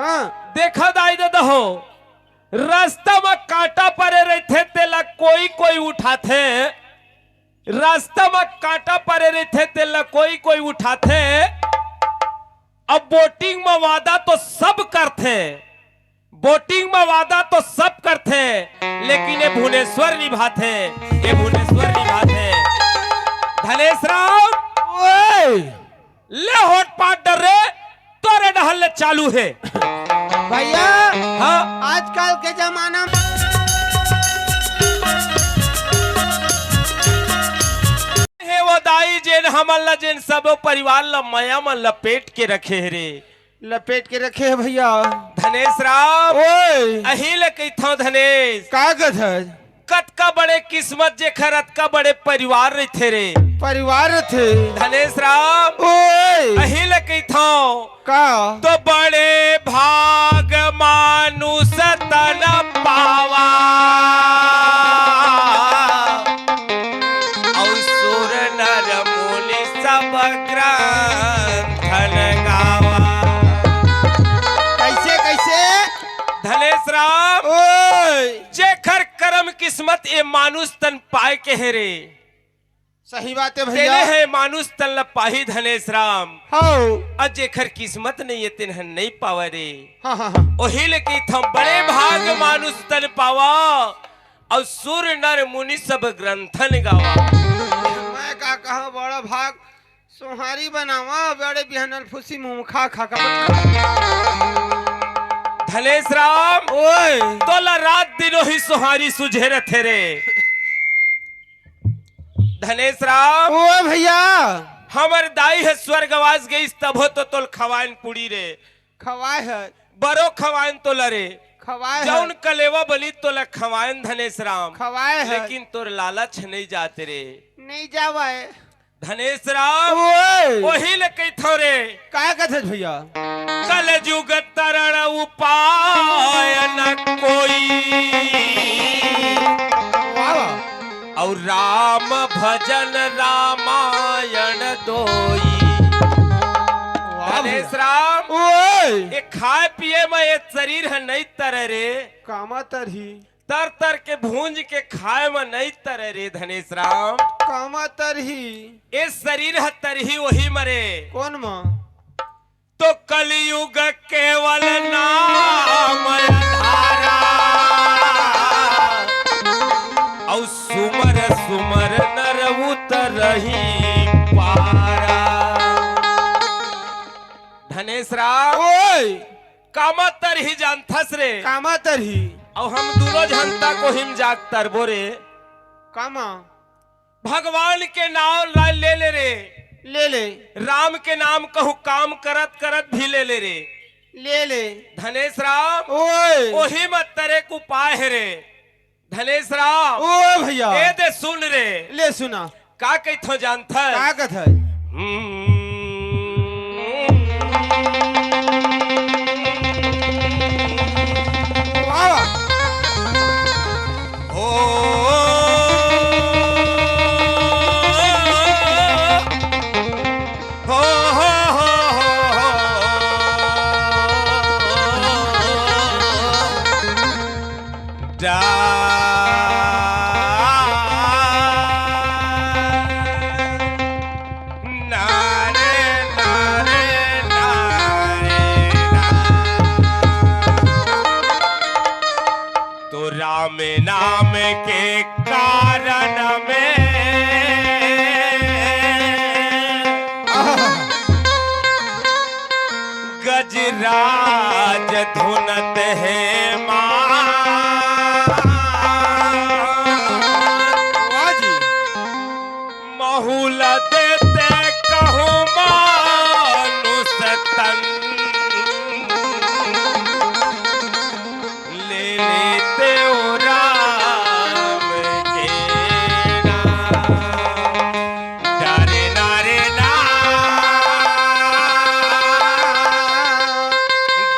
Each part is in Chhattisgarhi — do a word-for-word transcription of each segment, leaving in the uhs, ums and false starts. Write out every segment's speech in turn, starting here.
हाँ। देखा दाई ददा हो, रास्ता म कांटा परे रहिथे, तेला कोई कोई उठाथे। रास्ता म कांटा परे रहिथे, तेला कोई कोई उठाथे। अब वोटिंग म वादा तो सब करथे, वोटिंग म वादा तो सब करथे, लेकिन ये भुवनेश्वर निभाथे, ये भुवनेश्वर निभाथे। धनेश राम, ओए! ले होट पाट डर रे, तोरे डहर ले चालू हे। भैया, हाँ। आजकल के जमाना में हे वो दाई, जेन हमन ला, जेन सबो परिवार ला मया म लपेट के रखे हे रे। लपेट के रखे हे भैया। धनेश राम, ओए। अही ले कहिथंव धनेश। का कथस? कतका बड़े किस्मत जेखर अतका बड़े परिवार रहिथे रे। परिवार रहिथे। धनेश राम, ओए। अही ले कहिथंव। का? तो बड़े भाग मानुष तन पावा, अउ सुर नर मुनि सब ग्रंथन गावा। कैसे, कैसे? धनेश राम, ओए। जेखर करम किस्मत ए मानुष तन पाए के हे रे। सही बात हे भैया। तेने हे मानुष तन ल पाही धनेश राम। हौ। अउ जेखर किस्मत नइ हे, तेन ह नइ पावय रे। हाँ, हाँ, हाँ। ओही ले कहिथंव बड़े भाग मानुष तन पावा, अउ सुर नर मुनि सब ग्रंथन गावा। मैं का कहंव, बड़ा भाग सोहारी बनावा, बड़े बिहान ल फुसी मुंह खा खा का। धनेश राम, ओए। तोला रात दिन ओही सोहारी सुझे रथे रे। धनेश राम। ओ भैया। हमर दाई ह स्वर्गवास गइस, तभो तो तोल खवायन पूड़ी रे। खवाय ह। बरो खवायन तोला रे। खवाय ह। जउन कलेवा बली तोला खवायन धनेश राम। खवाय ह। लेकिन तोर लालच नइ जात रे। नइ जावय। धनेश राम, ओए। ओही ले कहिथंव रे। काय कथस भैया? कलजुग तरण उपाय न कोई। वाह, वाह। अउ राम भजन रामायण दोई। वाह धनेश भैया। राम, ओए। ये खाय पिये म ये शरीर ह नइ तरय रे। कामा तरही? तर तर के भूंज के खाय म नइ तरय रे धनेश राम। कामा तरही? ए शरीर ह तरही ओही म रे। कोन म? तो कलयुग केवल नाम आधारा, अउ सुमर सुमर नर उतरही पारा। धनेश राम, ओए। कामा तरही जानथस रे? कामा तरही? अउ हम दूनों झन तक ओहिम जाके तरबो रे। कामा? भगवान के नांव ला ले ले रे। ले ले। राम के नाम कहूँ काम करत करत भी ले ले रे। ले ले। धनेश राम, ओए। ओही म तरे के उपाय हे रे। धनेश राम। ओ भैया। ए दे सुन रे। ले सुना। का कहिथंव जानथस? का कथस? हम्म। वाह, वाह। ओ, हो, हो, हो, हो, हो। डा-, ना रे, ना रे, ना रे, ना। तो राम नाम के कारण में गजराज धुनत हे माँ। वाह जी। महुल देते कहूँ मानुष तन, ले लेते ओ राम के नाम। डरे ना रे ना,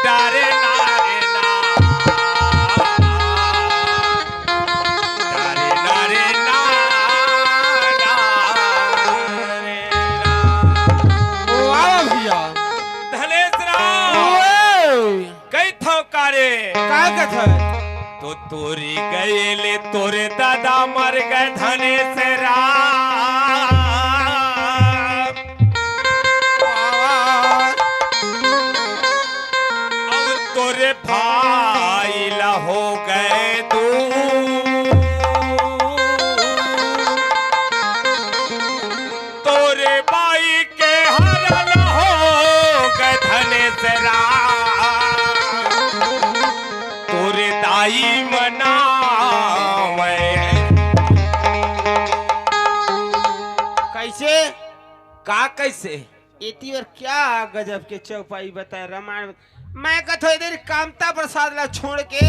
डरे ना रे ना। का कथस? तो तोरी गए ले तोरे दादा मर गए धनेश राम। अब तोरे भाई ला हो गए दू। तोरे बाई के हरन हो गए धनेश राम। तोरे दाई मनावे। कैसे? का कैसे? एती और क्या गजब के चौपाई बताए रामायण। मैं कथो इधर कामता प्रसाद ला छोड़ के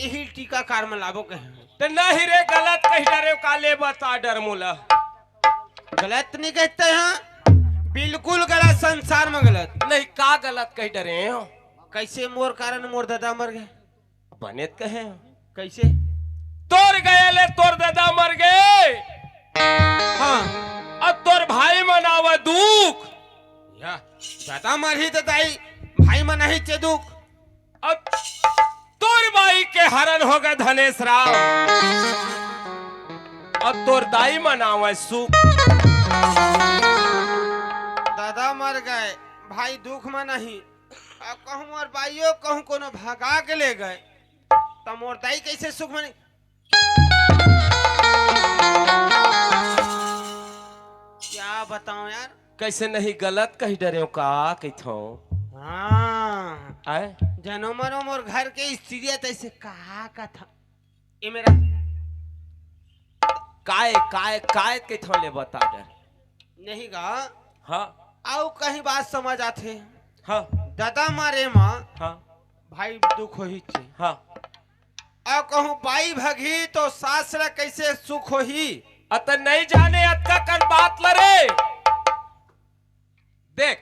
यही टीकाकार में लाबो कहे। तो नहीं रे, गलत कही डरे का ले बता डर मोला। गलत नहीं कहते हैं, बिल्कुल गलत, संसार में गलत। नहीं, का गलत कही डरे हो? कैसे मोर कारण मोर दादा मर गए? बने त कहे हो। कैसे? तोर गए ले तोर दादा मर गए। हाँ। अब तोर भाई मनावे दुख। या, दादा मरही तो दाई, भाई मनाही चे दुख। अब तोर बाई के हरण हो गए धनेश राम। अब तोर दाई मनावे सुख। दादा मर गए, भाई दुख मनाही। अब कहूँ मोर बाइयो कहूँ कोनो भगा के ले गए, त मोर दाई कैसे सुख मनी? क्या बताऊं यार? कैसे नहीं गलत कही डरे हो का कहिथो? हाँ। आए? जनो मनो मोर घर के स्त्री तैसे कहा कथा। ये मेरा काय, काय, काय कहिथो ले बता डर। नहीं गा। हाँ। आउ कहीं बात समझ आथे। हाँ। दादा मारे माँ हाँ। भाई दुख होही चे। हाँ। अउ कहूँ बाई भगही तो सास ला कैसे सुख होही? अत नहीं जाने अतका कन बात ल रे। देख,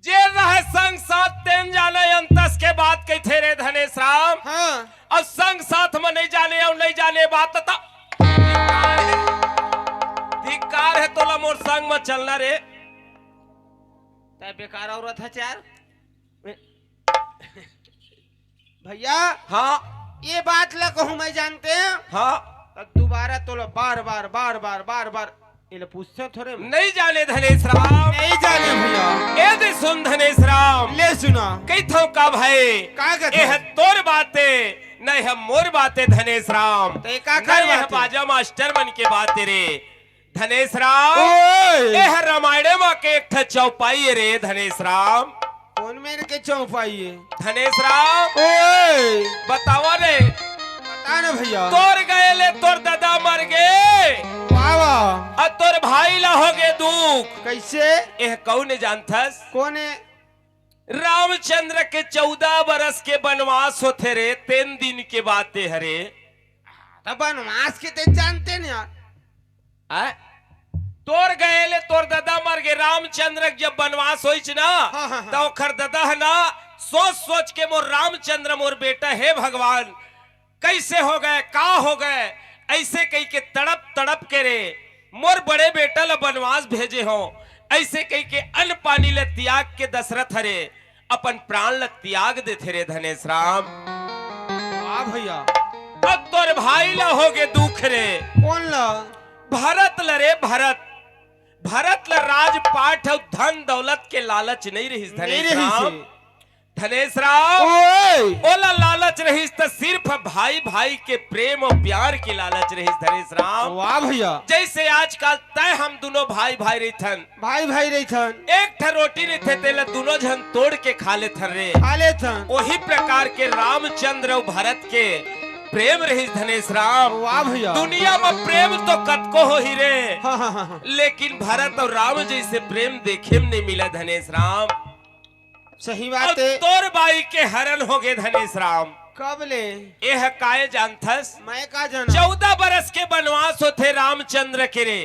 जे रहे संग साथ तेन जाने अंतस के बात कहिथे रे धनेश राम। हाँ। अउ संग साथ में नहीं जाने अउ नहीं जाने बात त धिक्कार हे, धिक्कार हे तोला मोर संग में चलना रे। तै बेकार औरत है यार। भैया, हाँ। ये बात ला कहूँ मैं जानते हैं। हाँ। तो दोबारा तोला बार बार, बार बार, बार बार, ये ले पूछते हैं थोड़े में। नहीं जाने धनेश राम। नहीं जाने भैया। ए दे सुन धनेश राम। ले सुना। कहिथो का भाई? का कहिथो? ए ह तोर बाते, नहीं ह मोर बाते धनेश राम। तो ये का कर नहीं ह बात है? बाजा मास्टर मन के बाते रे। धनेश राम, ओए! ए ह रामायणे मा के एक ठा चौपाई हे रे धनेश राम। कौन मेर के चौपाई हे? धनेश राम, ओए! बतावा रे। बता ना भैया। तोर गए ले तोर दादा मर गे। वाह, वाह। अउ तोर भाई ला हो गे दुख। कैसे? ए ह कौन हे जानथस? कौन हे? रामचंद्र के चौदह बरस के बनवास होथे रे, तेन दिन के बाते हरे। त बनवास के ते जानते नहीं यार। आय? तोर गए ले तोर ददा मर गे, रामचंद्र के जब बनवास होइच ना, हाँ, हाँ, हाँ। त ओखर ददा ह ना सोच सोच के मोर रामचंद्र मोर बेटा, हे भगवान, कैसे हो गए, का हो गए, ऐसे कहि के तड़प तड़प के रे मोर बड़े बेटा ल बनवास भेजे हो, ऐसे कहि के अन्न पानी ल त्याग के दशरथ हरे अपन प्राण ल त्याग देथे रे धनेश राम। वाह भैया। अब तोर भाई ल होगे दुख रे। कौन ल? भरत ल रे भरत। भरत ल राजपाट अउ धन दौलत के लालच नहीं रहिस नहीं धनेश रहिस राम। हे। धनेश राम, ओए! ओला लालच रहिस त सिर्फ भाई भाई के प्रेम अउ प्यार के लालच रहिस धनेश राम। वाह भैया। जैसे आजकल तय हम दोनों भाई भाई रहिथन, भाई भाई रहिथन। एक ठा रोटी रहिथे, तेला दोनों झन तोड़ के खा लेथन रे। खा लेथन। वही प्रकार के रामचंद्र अउ भरत के प्रेम रहिस धनेश राम। वाह भैया। दुनिया में प्रेम तो कतको होही रे, हाँ, हाँ, हाँ, हाँ। लेकिन भरत अउ राम जैसे प्रेम देखे में नहीं मिला धनेश राम। सही बात अउ हे। तोर बाई के हरण होगे धनेश राम। कब ले? एह काय जानथस? मैं का जानंव? चौदह बरस के बनवास होथे रामचंद्र के रे।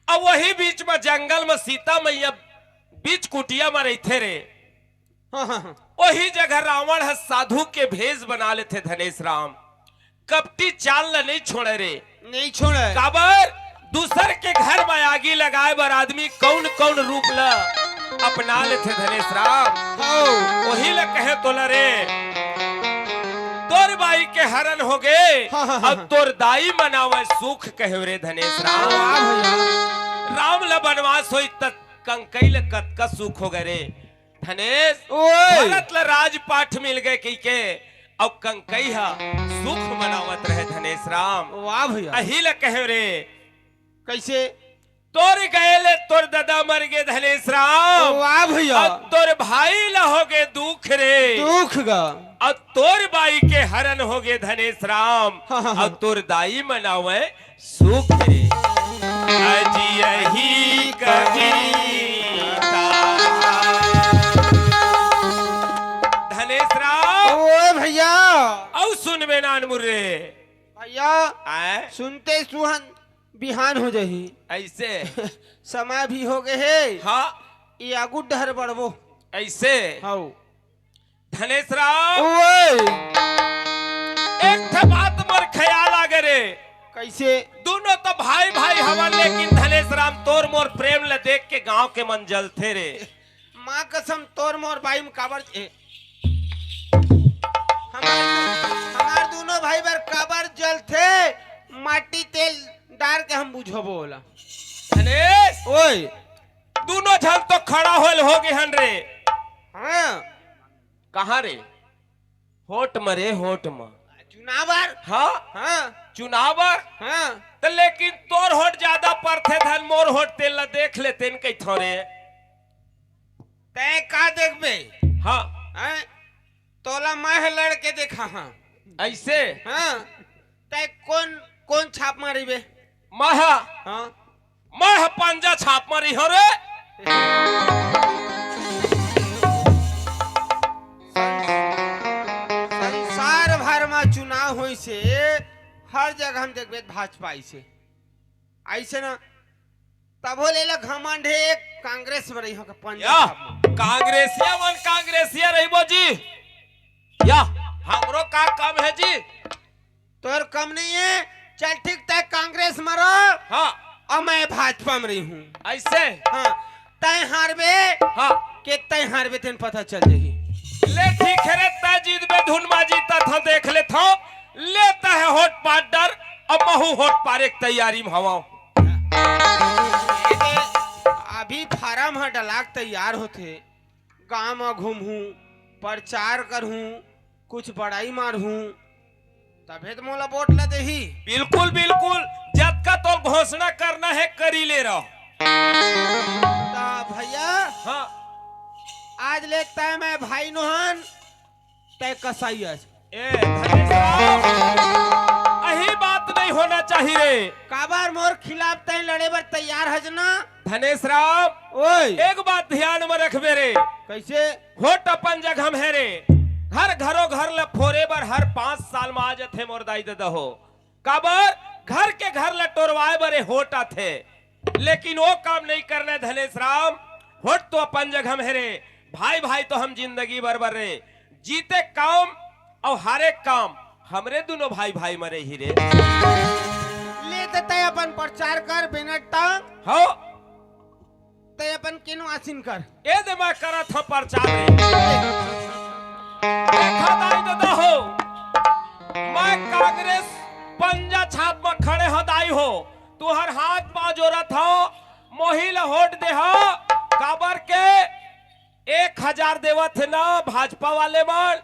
अब वही बीच म जंगल म सीता मैया बीच कुटिया म रहिथे रे। हाँ, हाँ, हाँ। वही जगह रावण ह साधु के भेष बना लेथे धनेश राम। कपटी चाल ल नइ छोड़े रे। नइ छोड़े। काबर? दूसर के घर म आगी लगाए बर आदमी कौन-कौन रूप ल अपना लेथे धनेश राम। हौ। ओही ल कहे तोला रे। तोर बाई के हरन होगे, हाँ, हाँ, हाँ, अब हाँ। तोर दाई मनावय सुख कहेव रे धनेस राम। वाह भैया। राम ल बनवास होइस त कंकई ल कतका सुख होगे रे धनेस। ओए। भरत ल राजपाट मिल गे कहिके, अउ कंकई ह सुख मनावत रहे धनेस राम। वाह भैया। अही ल कहेव रे। कइसे? तोर गए ले तोर ददा मर गे धनेस राम। वाह भैया। अउ तोर भाई ल होगे दुख रे। दुख गा। अउ तोर बाई के हरन होगे धनेस राम। हाँ, हाँ, हाँ। अउ तोर दाई मनावय सुख रे। अजी यही कविता। धनेस राम। ओए भैया। अउ सुनबे नानमुन रे। भैया। आय? सुनते सुहन बिहान हो जाही। अइसे? समय भी होगे हे। हाँ। ये आगू डहर बढ़बो। अइसे? हव। धनेस राम। ओए। एक ठे बात मोर खयाल आगे रे। कइसे? दूनों तो भाई भाई हवन, लेकिन धनेस राम तोर मोर प्रेम ल देख के गांव के मन जलथे रे। माँ कसम तोर मोर बाई म काबर ए, हमार, हमार दूनों भाई बर काबर जलथे, माटी तेल डार के हम बुझबो ओला। धनेस। ओए। दूनों झन तो खड़ा होल होगे हन रे। हाँ। कहाँ रे? होट म रे, होट म। चुनाव बर? हाँ। हाँ। चुनाव बर? हाँ। त लेकिन तोर होट जादा परथे धन मोर होट तेल ल देख लेतेन कहिथों रे। तैं का देखबे? हाँ। हैं? तोला मैं ह लड़ के देखाहूं। अइसे? हाँ। तैं कोन, कोन छाप मारिबे? मैं ह? हाँ। मैं ह पंजा छाप मारिहूं रे। संसार भर म चुनाव होइसे, हर जगह हम देखबे भाजपा आइसे। अइसे ना, तभो ले ला घमंड हे, कांग्रेस म रहिहूं का पंजा या, छाप म। कांग्रेसिया मन कांग्रेसिया रहिबो जी। या, हमरो का कम हे जी? तोर कम नहीं हे, चल ठीक तैं कांग्रेस म रह, हाँ। अउ मैं भाजपा म रहिहूं। अइसे? हाँ, तैं हारबे, हाँ। के तैं हारबे तेन पता चल जाही। ले ठीक हे रे, तैं जीतबे धुन म जीतत हंव देख लेथंव। ले तैं ह होट पार डर, अउ महूं होट पारे के तैयारी म हवंव। अभी फारम ह डलाक तैयार होथे, गांव म घूमहूं, परचार करहूं, कुछ बड़ाई मारहूं, तभे त मोला वोट ल देही। बिल्कुल, बिल्कुल, जतका तोर घोषणा करना हे, करी ले रह। त भैया, हाँ। आज ले तैं मैं भाई नोहन, तैं कसाई अस। ए, धनेश राम, अही बात नहीं होना चाहिए रे। काबर मोर खिलाफ तैं लड़े बर तैयार हस ना? धनेश राम, ओए। एक बात ध्यान म रखबे रे। कइसे? होट अपन जगह म हे रे। घर घरो घर ल फोरे बर हर पांच साल म आ जथे मोर दाई ददा हो। काबर? घर के घर ल टोरवाए बर ए होट आथे। लेकिन ओ काम नइ करना हे धनेश राम। होट तो अपन जगह म हे रे। भाई भाई तो हम जिंदगी भर बर रे। जीते काम अउ हारे काम हमरे दूनों भाई भाई म रही रे। ले त तैं अपन परचार कर, बेनर टांग। हो। तैं अपन केनो आसिन कर। ए दे मैं करत हंव परचार रे। देखा दाई ददा हो, मैं कांग्रेस पंजा छाप म खड़े हंव दाई हो, तुंहर हाथ पांव जोरत हंव, मोही ल होट देहा, काबर के एक हजार देवत हे ना भाजपा वाले मन,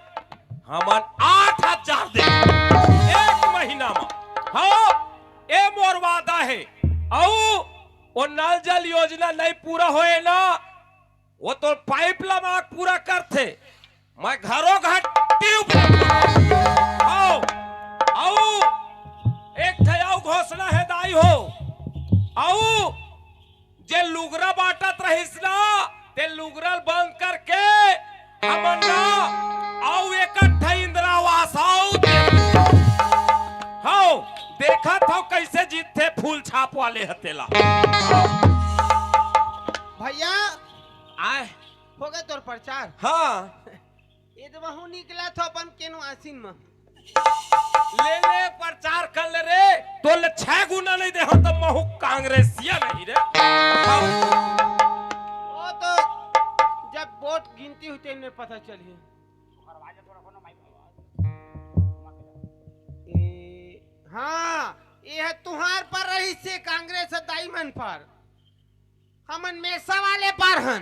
हमन आठ हजार देबो एक महीना म। हव, ए मोर वादा हे। अउ ओ नल जल योजना नइ पूरा होए ना, ओ तो पाइप ल मांग पूरा करथे, मैं घरो घर ट्यूब लगवाहूं। हव, अउ एक ठे अउ घोषणा हे दाई हो, अउ जे लुगरा बांटत रहिस ना, ते लुगरा ल बंद करके हमन ना अउ एक ठे इंदिरा आवास अउ दे। हव, देखत हंव कइसे जीतथे फूल छाप वाले ह तेला। भैया, आय। होगे तोर परचार? हाँ। ए दे महूं निकलत हंव अपन केनो आसिन म। ले ले, परचार कर ले रे। तोला छह गुना नइ देहंव त महूं कांग्रेसिया नहीं रे। ओ तो जब वोट गिनती होही तेन में पता चलही। हाँ, ये तुहार पर रहिसे कांग्रेस दाई मन पर। हमन मेसा वाले पर हन।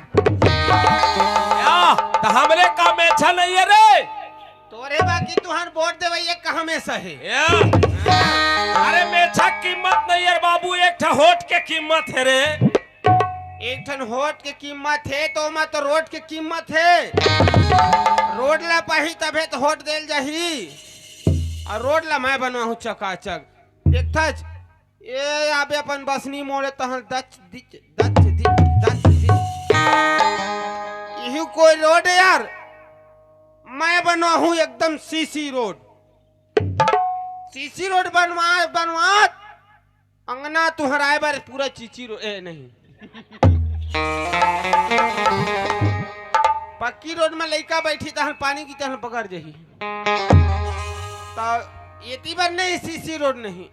या, त हमरे का मेछा नइ हे रे? तोरे बाकी तुहर वोट देवइया कहाँ मेसा हे? या। अरे मेछा कीमत नइ हे रे बाबू, एक ठा वोट के कीमत हे रे। एक ठन वोट के कीमत हे, त ओमा तो रोड के कीमत हे। रोड ला पाही तभे तो वोट देल जाही। अउ रोड ला मैं बनवाहूँ चकाचक। देखथच, ए आबे अपन बसनी मोड़े तहन दच दिच, दच दिच, दच दिच। इही कोई रोड हे यार, मैं बनवाहूँ एकदम सीसी रोड। सीसी रोड बनवा, बनवात अंगना तुहर आए बर पूरा चीची रो-, ए, नहीं। पक्की रोड में लइका बैठी तहन पानी की तहन बगर जही। त एती बर नहीं सीसी रोड नहीं,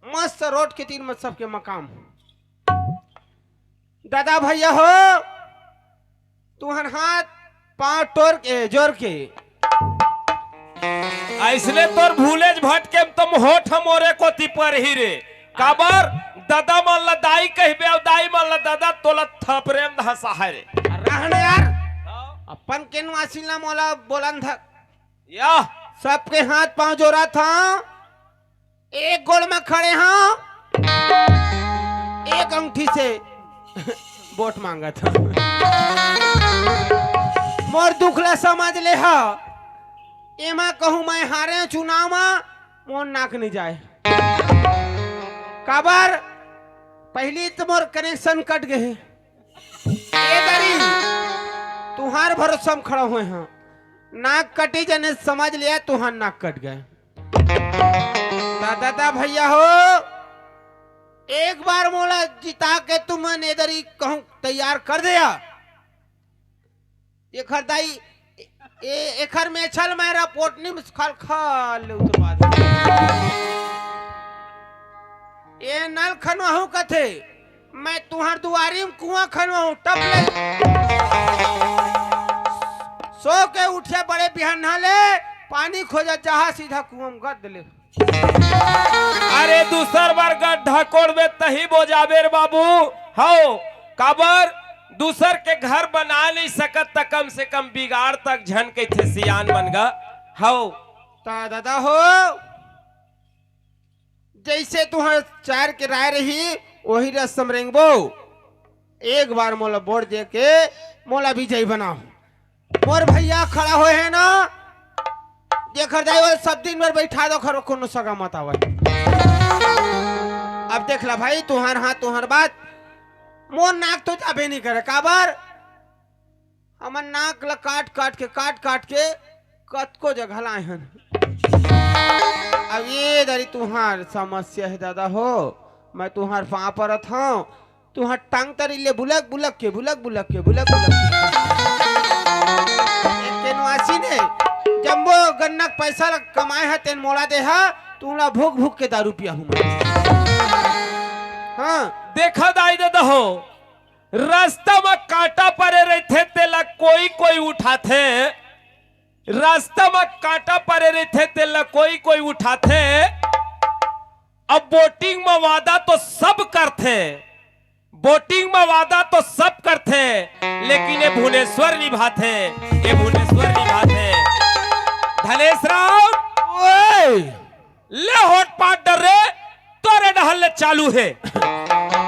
मस्त रोड के तीर में सबके मकाम। दादा भइया हो, तुहर हाथ पाँव टोर के, जोर के। अइसने तोर भूलेच भटके म तो वोट ह मोरे कोती परही रे। काबर? ददा मन ला दाई कहिबे अउ दाई मन ला ददा, तोला थपरे म धसाहे रे। रहने यार, अपन केनवासी ला मोला बोलन धर। या। सबके हाथ पाँव जोरत हँव। एक गोड़ में खड़े हँव, एक अंगठी से वोट मांगत हँव। मोर दुख ला समझ ले हा, एमा कहूँ मैं हारे चुनाव मा, मोर नाक नहीं जाए। काबर? पहली तो मोर कनेक्शन कट गए हे। ए दरी, तुहार भरोसा में खड़ा होए हँव। नाक कटी जने समझ लिया, तुहार नाक कट गए। त दादा भइया हो, एक बार मोला जिता के तुमन ए दरी कहूँ तैयार कर दे या। एखर दाई, ए, एखर मेछा ल मैं पोटनी में खल खल ले उतरवा दे। ए नल खनवाहूँ कथे, मैं तुहर दुआरी में कुआं खनवाहूँ, टप ले। सो के उठे बड़े बिहन्हा ले, पानी खोजत जाहा सीधा कुआं में गद ले। अरे दूसर बार गड्ढा कोड़बे तही बोजाबे रे बाबू। हव, काबर? दूसर के घर बना नहीं सकत त कम से कम बिगाड़ तक झन कहिथे सियान मन गा। हव। त दादा हो, जइसे तुहर चार के राय रही, ओही रस्ता म रेंगबो। एक बार मोला वोट दे के मोला विजयी बनाव। मोर भइया खड़ा होए हे ना, जेखर दाई वो सब दिन भर बैठा दो, खरो कोनो सगा मत आवय। अब देख ला भाई, तुहर हाथ, तुहर बात, मोर नाक तो जाबे नहीं करे। काबर? हमर नाक ला काट काट के, काट काट के कतको जगह लाए हन। अब ए दरी तुहार समस्या हे दादा हो, मैं तुहार पाँव परत हँव, तुहार टांग तरी ले बुलक बुलक के, बुलक बुलक के, बुलक बुलक के। एक केनवासी ने जम्मो गन्ना के पैसा ला कमाए हा, तेन मोला दे हा, तुला भूख भूख के दारू पियाहूँ मैं। हाँ। देखा दाई ददा हो, रस्ता म कांटा परे रहिथे, तेला कोई कोई उठाथे। रस्ता म कांटा परे रहिथे, तेला कोई कोई उठाथे। अब वोटिंग म वादा तो सब करथे, वोटिंग म वादा तो सब करथे, लेकिन ए भुवनेश्वर निभाथे, ए भुवनेश्वर निभाथे। धनेश राव, ओए! ले होट पाट डर रे, तोरे डहर ले चालू हे।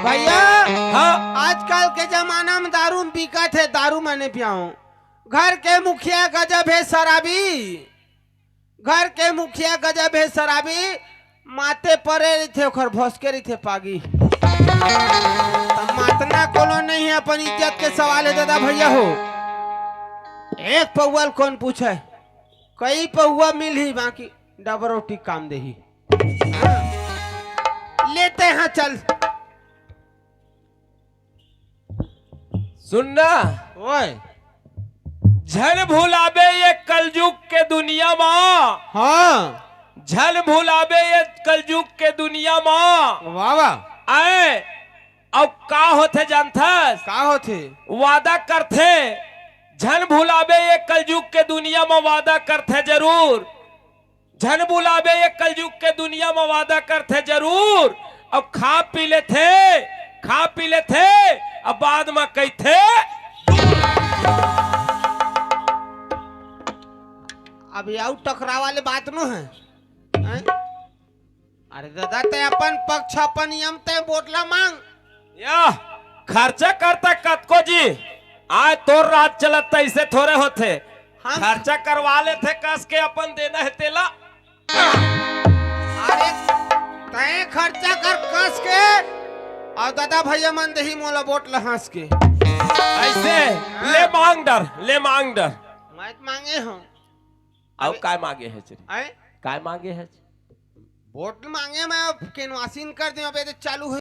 भइया, हाँ? आजकल के जमाना म दारू म बिकत हे, दारू मैं नहीं पियाहूँ। घर के मुखिया गजब हे शराबी, घर के मुखिया गजब हे शराबी, माते परे रहिथे, ओखर भोसके रहिथे पागी। त मातना कोनो नहीं हे, अपन इज्जत के सवाल हे दादा भइया हो। एक पौवा ल कोन पूछे, कई पौवा मिलही, बाकी डबरोटी काम देही। हाँ। लेते हैं, चल। सुनना। ओए। झन भुलाबे ये कलयुग के दुनिया मा। हाँ। झन भुलाबे ये कलयुग के दुनिया मा। वाह, वाह। आए, अब का होथे जानथस? का होथे? वादा करथे, झन भुलाबे ये कलयुग के दुनिया मा वादा करथे जरूर। झन बुलाबे, ये कलयुग के दुनिया म वादा करथे जरूर। अब खा पी लेथे, खा पी लेथे, अब बाद म कहिथे। अभी आउ टकराव वाले बात नो हे, हैं? अरे दादा, तैं अपन पक्ष, अपन नियम, तैं वोट ला मांग। या, खर्चा करता कतको जी, आज तोर राज चलत, तैसे थोरे होथे। हम खर्चा करवा लेथे कस के, अपन देना हे तेला। अरे, तैं खर्चा कर कस के, अउ दादा भैया मन देही मोला वोट ला हंस के। ऐसे, ले मांग डर, ले मांग डर। मैं तो मांगे हूँ। अउ अबे काय मांगे हे रे? आए? काय मांगे हे? वोट मांगे मैं, अब केनवासिन कर दे, अब ये तो चालू हे।